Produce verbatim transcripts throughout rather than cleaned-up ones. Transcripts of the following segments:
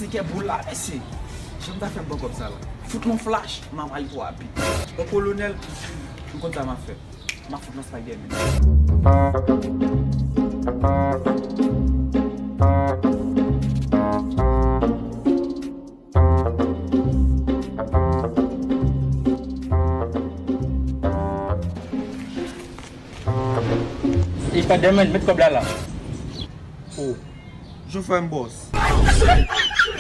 Se kè boul la, mesye. Jan m ta fè m pran kòb sa la. Fout l on flash, m a pale pou rapid. On kolonèl, m konn sa m ap fè. M ap fout l on Spider-Man. Spider-Man, met kòb la la. Oh. Jan frè m bòs.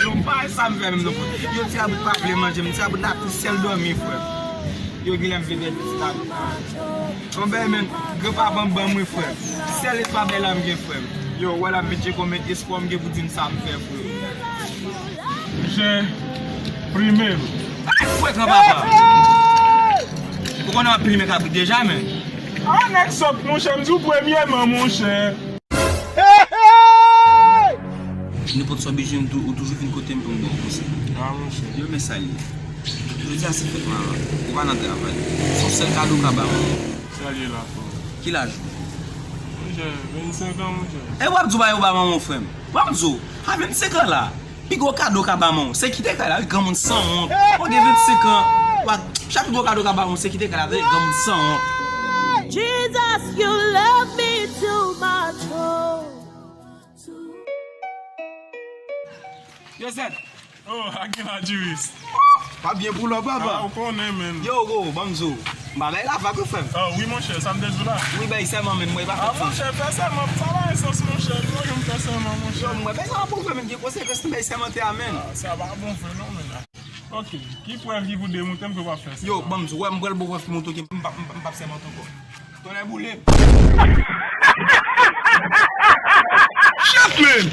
Yo, m pa wè sa m fè menm non, frè. Yo, ti Abrit pa vle manje, m ti Abrit la tou sèl dòmi, frè. Yo, genlè m vle pèdi ti Abrit. Bon, ben, men, granpapa m ban mwen, frè. Sèl espwa bèl la m gen, frè. Yo, wè la, m met je konbyen espwa m gen pou di m sa m fè, frè. Monchè, prime l. Frè granpapa. Ou konnen w ap prime kabrit deja, men. Ah, nèg sòt, monchè, m di w premyèman, monchè. Nenpòt sa w bezwen, m tou-, ou toujou vin kote m pou m ba w konsèy. Ah, monchè. Yo, men sa l ye. Jodi a se fèt manman. Ou pa nan travay. Se yon sèl kado w ka ba manman. Sa l ye la, frè? Ki laj ou? Monchè, vennsenk an, monchè. E w ap di w ba yo ba manman w, frè m. W ap di w, a vennsenk an la, pi gwo kado w ka ba manman w, se kite kay la, wi, granmoun sanwont. Ou gen vennsenk an, w ap, chak pi gwo kado w ka ba manman w, se kite kay la, granmoun sanwont. Jesus, you love me too much, oh. Yo, Zèd. Oh, a gen la, Jiris. Pa byen pou lò, papa. Ah, ou konnen, men. Yo, gwo, ban m di w. M pa bay la vag, wi, frè m. Ah, wi, monchè, sa m te di w la. Wi, bay sèman, men, mwen pa fè sa. Ah, monchè, fè sèman, sa pa gen sans, monchè. Ou pa janm fè sèman, monchè. Yo, mwen bay sèman pou frè m, men, gen konsekans, m bay sèman te a, men. Ah, sa pa bon, frè, non, men. Ok, ki prèv ki pou demontre m ke w ap fè sa? Yo, ban m di w, wè, m pral ba w prèv ki montre ke m p ap, m p ap, m p ap sèmante ankò. Tonnè boule m. Shit, man!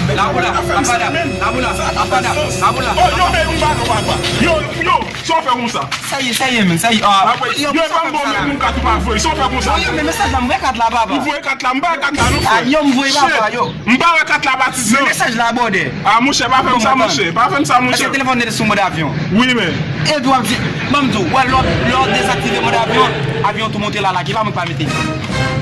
Laboula, lapada, laboula, lapada, laboula. Oh, yo, men, m pa, m pa, m pa. Yo, yo, sa w fè konsa? Sa ye, sa ye, men, sa ye. Ah, yo, yo, sa w fè konsa la? Yo, ban m bon, men, m ka tou pa voye. Sa w fè konsa? Bon, yo, men mesaj la, m voye kat la, papa. M voye kat la, m pa kat la, non, frè. Ah, yo, m voye, papa, yo. M pa wè kat la pati, non. Men mesaj la, brother. Ah, monchè, pa fè m sa, monchè. Pa fè m sa, monchè. Èske telefòn te sou mòd avyon? Wi, men. Epi w ap di, ban m di w, wè, lè w, lè w dezaktive mòd avyon, avyon tou monte la, la, ki pa mwen ki pa mete.